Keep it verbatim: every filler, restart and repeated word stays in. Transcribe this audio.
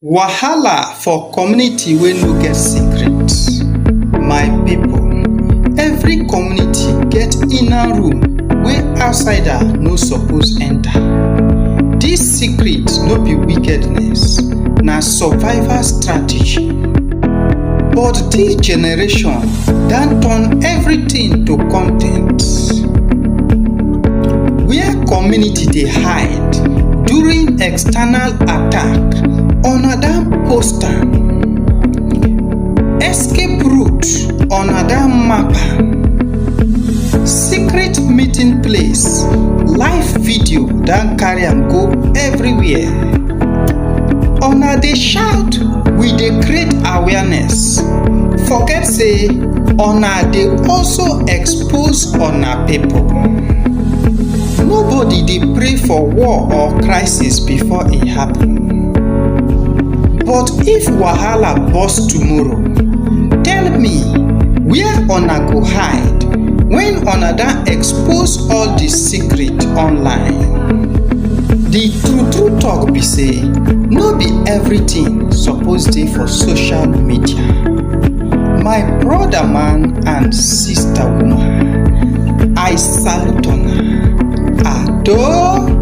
Wahala for community wey no get secret. My people, every community get inner room wey outsider no suppose enter. This secret no be wickedness, na survival strategy. But this generation don turn everything to content. Where community dey hide during external attack, una don post am. Escape route, una don map am. Secret meeting place, live video don carry am go everywhere. Una dey shout, we dey create awareness. Forget say una dey also expose una people. Nobody dey pray for war or crisis before e happen. But if wahala burst tomorrow, tell me where una go hide when una don expose all the secret online. The true true talk be say no be everything suppose dey for social media. My brother man and sister woman, I salute una. Ado!